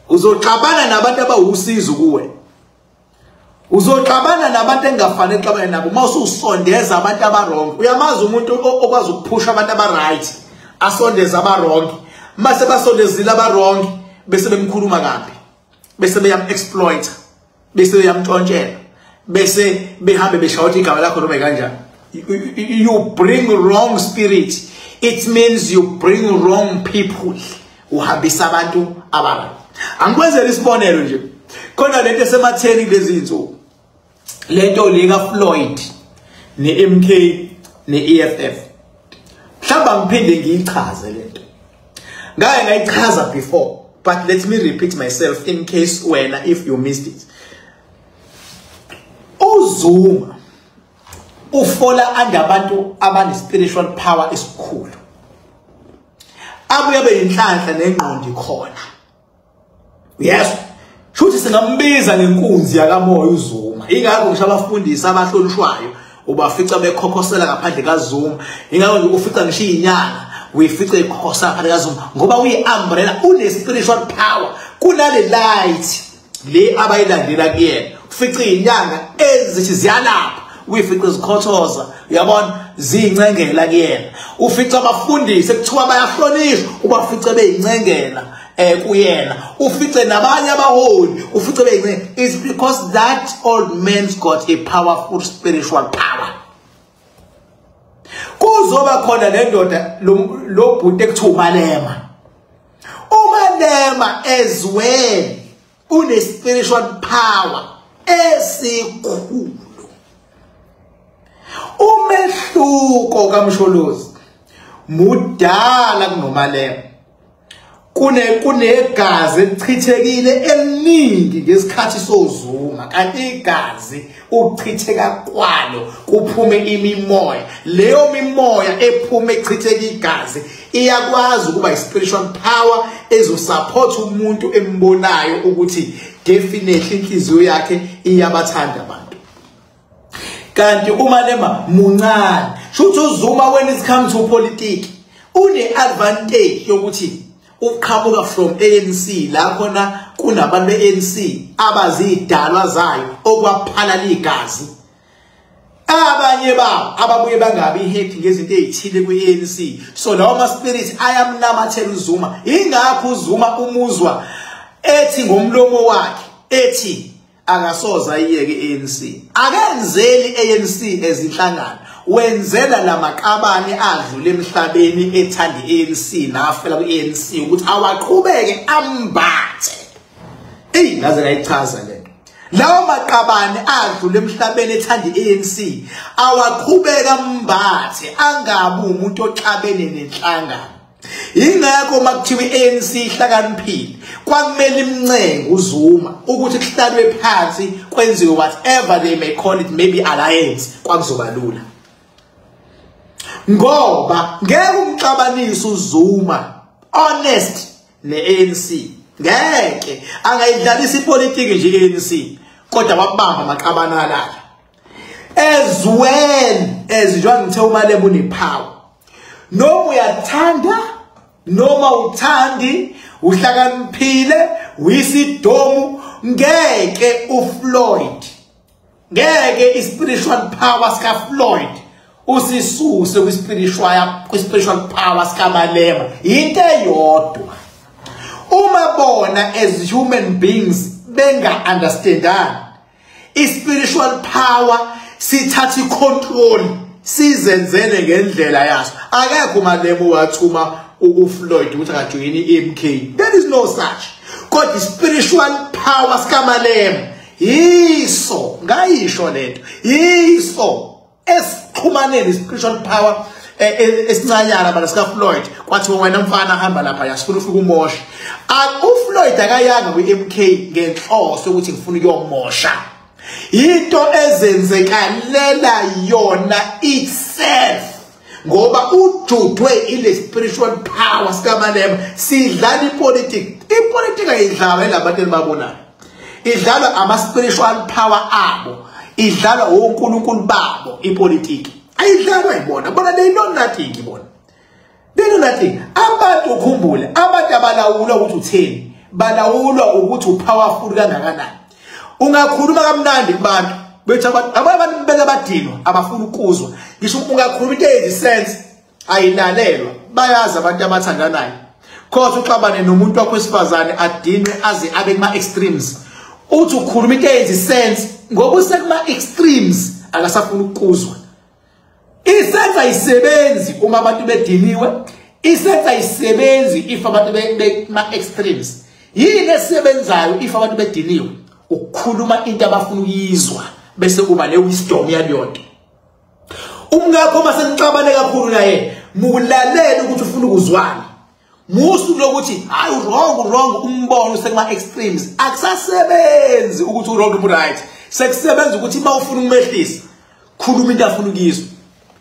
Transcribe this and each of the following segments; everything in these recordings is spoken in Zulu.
Uzoxabana nabantu abawusizo kuwe. Uzoxabana nabantu engafanele uxabane nabo. Uma ususondeza abantu aba-wrong, uyamazi umuntu okwazi ukuphusha abantu aba-right, asondeze aba-wrong. Mase basondezile aba-wrong, bese bemkhuluma kabi, bese beyam-exploit, bese beyamntshontshela, bese behambe beshawuthi igama lakho noma kanjani. You bring wrong spirit. It means you bring wrong people. Uhambisa abantu aba-right. Angikwenzele isibonelo nje. Khona lento esematheni kulezi insuku. Lento le ka Floyd ne-MK ne-EFF. Mhlawumbe ngiphinde ngiyichaze lento. Ngake ngayichaza before, but let me repeat myself in case wena if you missed it. UZuma ufola under abantu abane spiritual power esikhulu. Abuye beyinhlanhla nengqondo ikhona. Yes. Shuthi singambiza ngenkunzi yakamoya uZuma. Ingakho ngisho abafundisi abahlonishwayo ubafica bekhokhosela ngaphandle kaZuma. Ingakho nje ufica ngisho izinyanga uyifica ikhokhosela ngaphandle kaZuma ngoba uyi-umbrella, une spiritual power. Kunale light le abayilandela kuyena. Ufica izinyanga ezithi ziyalapha, uyifica zikhothoza, uyabona, ziyincengela kuyena. Ufica abafundisi ekuthiwa bayahlonishwa, ubafice beyincengela kuyena. Ufice nabanye abaholi, ufice beyincengela. It's because that old man's got a powerful spiritual power. Kuzoba khona le ndoda lo bhuti ekuthiwa uMalema. uMalema as well une spiritual power esikhulu. Umehluko kaMsholozi mudala kunoMalema. Kunegazi elichithekile eliningi ngesikhathi soZuma, kanti igazi ukuchitheka kwalo kuphume imimoya. Leyo mimoya ephume echitheka igazi iyakwazi ukuba i-spiritual power ezosupport umuntu embonayo ukuthi definitely inhliziyo yakhe iyabathanda abantu. Kanti uMalema muncane. Shuthi uZuma when it comes to politics une advantage yokuthi uqhamuka from ANC, la khona kunabantu be-ANC abazidalwa zayo okwaphalala igazi. Abanye babo ababuye bangabi happy ngezinto ezithile kwi-ANC. So lawo ma spirit ayamnamathela uZuma. Ingakho uZuma umuzwa ethi ngomlomo wakhe ethi akasoza ayiyeke i-ANC. Akenzeli ANC ezinhlangano, wenzela lamaqabane adlule emhlabeni ethanda i-ANC nafela kwi-ANC ukuthi awaqhubeke ambathe. Eyi, ngaze ngayichaza lento. Lawo maqabane adlule emhlabeni ethanda i-ANC awaqhubeka ambathe, angabi umuntu oxabene nenhlangano. Ingakho makuthiwa i-ANC ihlakaniphile, kwakumele imncenge uZuma ukuthi kuhlalwe phansi kwenziwe whatever they may call it, maybe alliance, kwakuzoba lula. Ngoba ngeke umxabanise uZuma honest ne-ANC, ngeke angayidlalisa ipolitiki nje i-ANC, kodwa wabamba amaqabane alala. As well as njengoba ngithe uMalema unepower, noma uyathanda noma uthandi, uhlakaniphile, uyisidomu, ngeke uFloyd, ngeke i-spiritual power sika Floyd usisuse kwi-spiritual power sika Malema. Into eyodwa, uma bona as human beings benga understandani, i-spiritual power sithatha i-control sizenzele ngendlela yaso. Akekho uMalema wathuma uFloyd ukuthi akajoyini i-MK. There is no such. Kodwa i-spiritual power sikaMalema yiso, ngayisho lento, yiso esixhumaneni spiritual power esincanyana bana sika Floyd. Kwathiwa wena mfana hamba lapha, yasifuna ufika umosha. UFloyd akayanga kwi-MK ngenhloso ukuthi ngifuna ukuyomosha. Into ezenzekalela yona itself, ngoba ujudwe ile spiritual power sikaMalema. Sidlala ipolitiki. Ipolitiki ayidlalwa labantu enibabonayo, idlalwa ama spiritual power abo, idlalwa onkulunkulu babo. Ipolitiki ayidlalwa ibona bona, they know nothing ibona, they know nothing. Abantu ukhumbule, abantu abalawula ukuthi utheni Balawulwa ukuthi upowerful kangakanani. Ungakhuluma kamnandi kubantu bethi abantu beke badinwa abafuna ukuzwa. Ngisho ungakhuluma into eyisense ayilalelwa. Bayazi abantu abathandanayo. Kodwa uxabane nomuntu wakho wesifazane adinwe aze abe kuma extremes. Uthi ukhuluma into eyisense ngoba usekuma extremes akasafuna ukuzwa. Isense ayisebenzi uma abantu bediniwe. Isense ayisebenzi if abantu bekuma extremes. Yini esebenzayo if abantu bediniwe? Ukukhuluma into abafuna ukuyizwa bese kuba ne wisdom yaleyonto. Umngakho masenixabane kakhulu naye, mulalela ukuthi ufuna ukuzwana. Musu lokuthi hayi wrong wrong umbono usekuma extremes. Akusasebenzi ukuthi wrong u right. Sekusebenza ukuthi mawufuna ukumehlisa, khuluma into afuna ukuyizwa.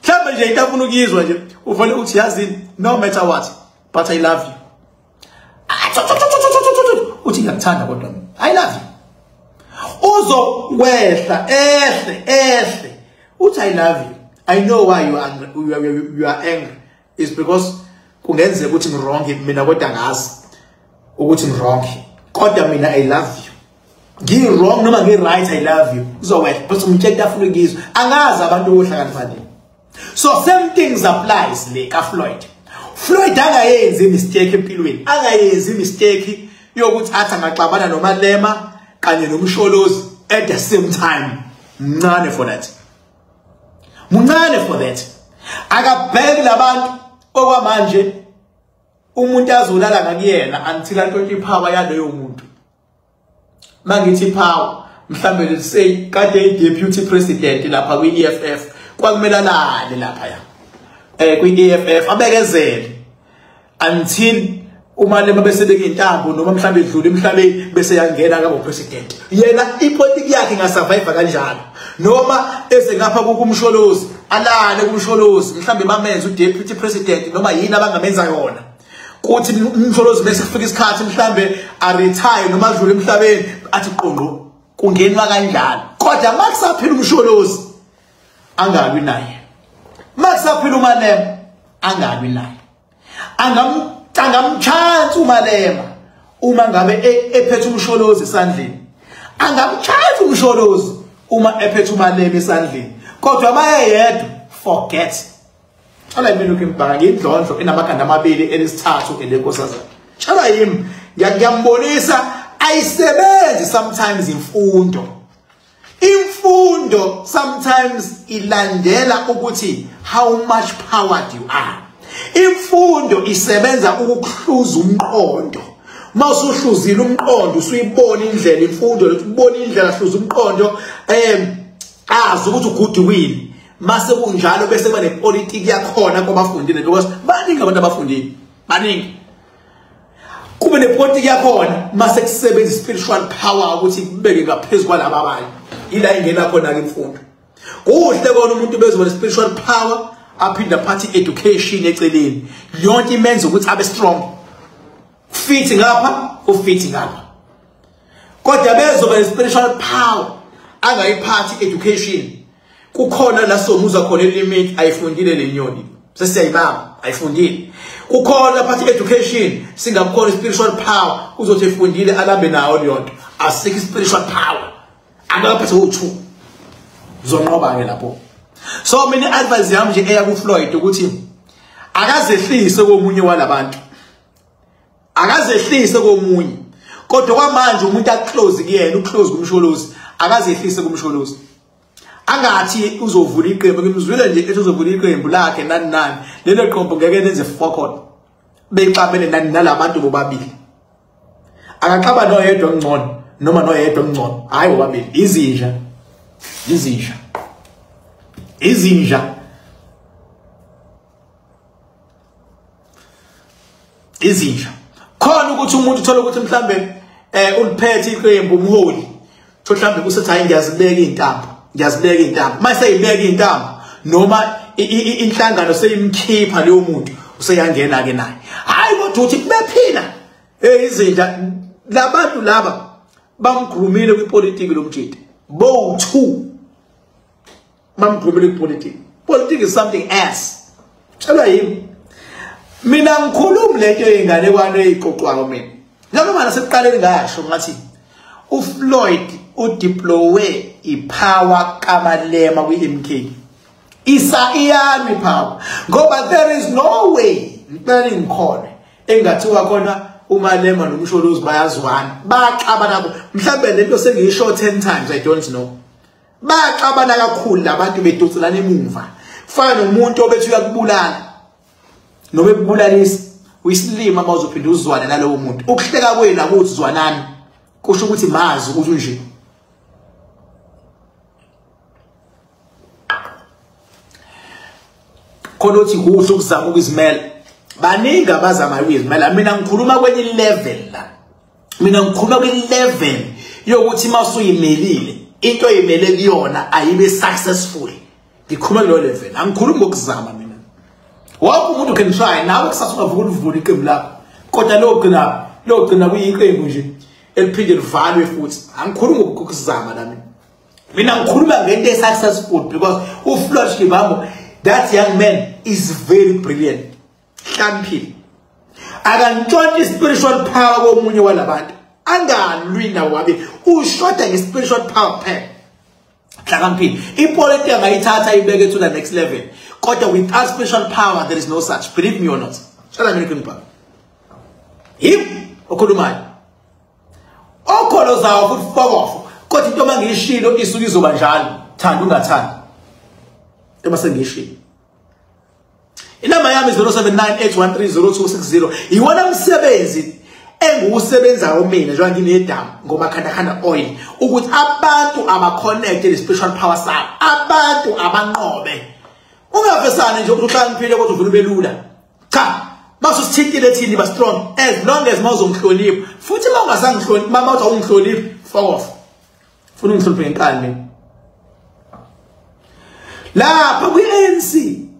Mhlawumbe nje into afuna ukuyizwa nje uvele uthi yazini no matter what but I love you. Uthi ngiyakuthanda kodwa mina. I love you. Uzokwehla ehle ehle. Uthi I love you. I know why you are angry. You are angry. It's because kungenzeka ukuthi ngi wrong mina kodwa ngazi ukuthi ngi wrong. Kodwa mina I love you. Ngi wrong noma ngi right I love you. Uzowehla bese umtshela afuna ukuyizwa. Angazi abantu ohlakaniphile. So same things applies le ka Floyd. Floyd angayenzi mistake empilweni. Angayenzi mistake yokuthi athi angaxabana noMalema kanye noMsholozi at the same time. Mncane for that. Mncane for that. Akabheki labantu okwamanje umuntu azolala ngakuyena until antshontshe ipower yaloyo muntu. Mangithi power mhlambe let's say kade i deputy president lapha kwi EFF kwakumele alale lapha ya. Kwi EFF abekezele until uMalema bese beka intambo noma mhlambe edlula emhlabeni bese yangena kabo president. Yena ipolitiki yakhe ingasurvive kanjalo. Noma eze ngapha kuMsholozi alale kuMsholozi mhlambe bamenze udeputy president noma yini abangamenza yona. Kuthi uMsholozi bese kufika isikhathi mhlambe a retire noma adlule emhlabeni athi qonqo kungenwa kanjalo. Kodwa makusaphila uMsholozi angalwi naye. Makusaphila uMalema angalwi naye. Angamchansi uMalema uma ngabe ephethe uMsholozi esandleni. Angamchansi uMsholozi uma ephethe uMalema esandleni. Kodwa mayeyedwa forget. Tshala yimi lokhu imbhaka ngindlondlo enamakhanda amabili elesithathu elenkosazana. Tshala yimi ngiyambonisa ayisebenzi sometimes imfundo. Imfundo sometimes ilandela ukuthi how much powered you are. Imfundo isebenza ukuhluza umqondo. Mawusuhluzile umqondo usuyibona indlela imfundo lethi ubona indlela hluza umqondo azi ukuthi ugood win. Mase kunjalo bese kuba nepolitiki yakhona kwabafundile because baningi abantu abafundile baningi. Kube nepolitiki yakhona mase kusebenza spiritual power ukuthi kubeke ngaphezulu kwalaba abanye. Ila ingena khona ke imfundo. Kuhle kona umuntu bezoba spiritual power aphinda aphathe education eceleni. Yonke imenza ukuthi abe strong. Fit ngapha, ufit ngapha. Kodwa bezoba spiritual power angayiphathi education. Kukhona la somuza khona elimit ayifundile lenyoni. Sesiyayibamba ayifundile. Kukhona phathi education singakhona spiritual power uzothi efundile alambe nayo leyonto. Asikho spiritual power. Akaphethe u2. Zonqoba ke lapho. So mina advice yami nje eya ku Floyd ukuthi akazehlise komunye walabantu. Akazehlise komunye. Kodwa kwamanje umuntu aclose kuyena, uclose kuMsholozi, akazehlise kuMsholozi. Angathi uzovula iqembu, ngimzwile nje ethi uzovula iqembu lakhe nani nani. Lelo qembu ngeke lenze fokol. Bexabene nani nalabantu bobabili. Akaxaba noyedwa ngcono noma noyedwa ngcono. Hayi bobabili, izinja. Izinja. Izinja. Izinja. Khona ukuthi umuntu uthola ukuthi mhlambe uliphethe iqembu umholi. Mhlambe kusethi hayi ngiyazibeka intambo. Ngiyazibeka intambo. Mase izibeka intambo noma inhlangano seyimkhipha leyo muntu useyangena ke naye. Hayi kodwa uthi bephila. Izinja labantu laba bamgrumile kwipolitiki lomjidi. Bo 2 bamgrumile kwipolitiki. Politics is something else. Tshelwa yimi. Mina ngikhuluma lento yengane kwane eziqoqwayo mina. Njengoba nasekuqaleni ngasho ngathi uFloyd udeploye ipower kaMalema kwi-MK. Isa iyami power ngoba there is no way ngicela ngikhona engathiwa khona uMalema noMsholozi bayazwana, baxabana mhlambe lento sengiyisho 10 times, I don't know. Baxabana kakhulu labantu bedonselana emuva. Fana nomuntu obethi uyakubulala noma ekubulalisa, uyisilima mawuzophinda uzwane nalowo muntu. Ukuhleka kwenu akuthi zwanani, kusho ukuthi mazi ukuthi unje. Khona uthi kuhle ukuzama ukuzimela, baningi abazama ukuzimela. Mina ngikhuluma kwenye level la, mina ngikhuluma kwi level yokuthi masuyimelile into oyimele kuyona ayibe successful. Ngikhuluma kulo level, angikhulumi ngokuzama mina. Wonke umuntu can try, nawe kusasa ungavuka ulivule iqembu lakho, kodwa logcina kuyiqembu nje eliphinde livalwe futhi. Angikhulumi ngokuzama la mina, mina ngikhuluma ngento e-successful because uFloyd Shivambu, that young man is very brilliant. Hlakaniphile, akantshontshe spiritual power komunye walabantu, angalwi nawo wabe ushoda nge-spiritual power kuphela. Hlakaniphile, ipolitiki angayithatha ibeke to the next level, kodwa without spiritual power there is no such, believe me or not. Shala mina ngikhuluma him okhulumayo okholo zawo futhi fokofu, kodwa into mangiyishilo isuke izoba njalo, thanda ungathandi into masengiyishilo. Inamba yami 0798130260. Iwona msebenzi engiwusebenzayo mina njengoba nginedamu ngomakhandakhanda oil, ukuthi abantu abaconnect ne spiritual power sabo, abantu abanqobe. Ungavesane nje ukuthi uhlakaniphile kodwa uvula ubelula. Cha, masusithintile thini ba strong as long as mawuzongihlonipha. Futhi mawungazangihloniphi, mama uthi awungihloniphi, fuck off. Funa ungihloniphe ngenkani mina. Lapha kwi-ANC,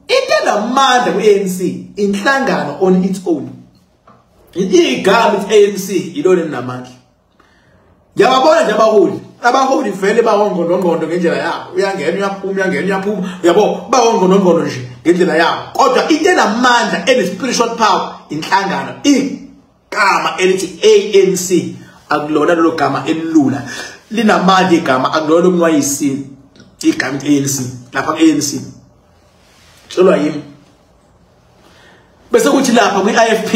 into enamandla kwi-ANC inhlangano on its own. Igama ithi ANC ilona elinamandla. Ngiyababona nje abaholi, abaholi vele bawongqondongqondo ngendlela yabo. Uyangena uyaphuma, uyangena uyaphuma, uyabo, bawongqondongqondo nje ngendlela yabo. Kodwa into enamandla ene spiritual power inhlangano. Igama elithi ANC akulona lelo gama elilula, linamandla igama, akulona lokunwayisini igama ANC. Lapha ku-ANC tshelwa yimi. Bese kuthi lapha kwi-IFP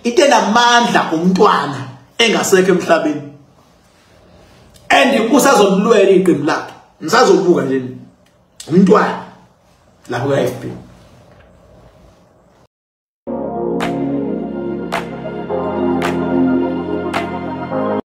into enamandla umntwana engasekho emhlabeni, and usazolilwela iqembu lakhe, nisazobuka nje umntwana lapha kwi-IFP.